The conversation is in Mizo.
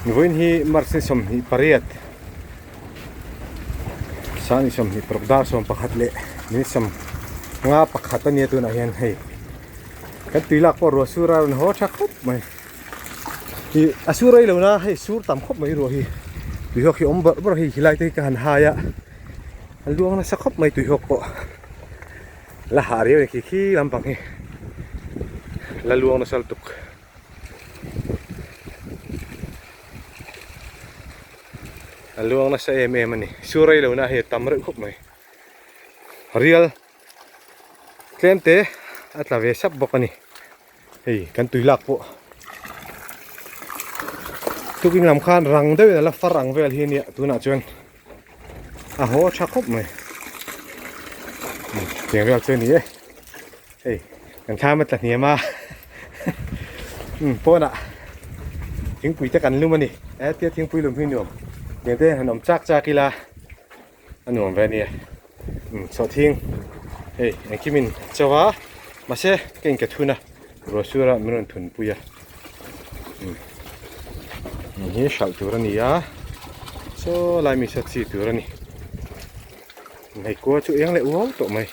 Vawiin hi March ni 28 sang ni 26 dar 11 leh minute 51 a nia tunah hian hei kan tui lak pawh ruah sur a rawn haw tha khawp mai ih a sur rei lo na hei sur tam khawp mai ruah hi tuihawk hi awm bawrh bawrh a hei helai te hi ka han hai a a luang nasa khawp mai tuihawk pawh la hah riau a ni khi khi lampang hi la luang nasa lutuk. A luang nasa em em a ni su rei lo na hei a tam reuh khawp mai rial tlem te a tla ve sap bawk a ni hei kan tui lak pawh tukin lam khan rang deuh in a la far ang vel hi a nia tunah chuan a haw tha khawp mai tiang vel chu a ni e hei kan thlam a tla hniam a umm pawnah thingpui te kan lum a ni hetia thingpui lum hi nuam tiang te han awm chak chak ila a nuam ve a nia umm sawhthing hei engkim in cho a mahse ka in ke thun a ruah sur a min rawn thun pui a umm hei hi hralh tur a ni a saw lai mi saw chi tur a ni hei kua chu eng leh uau tawh mai.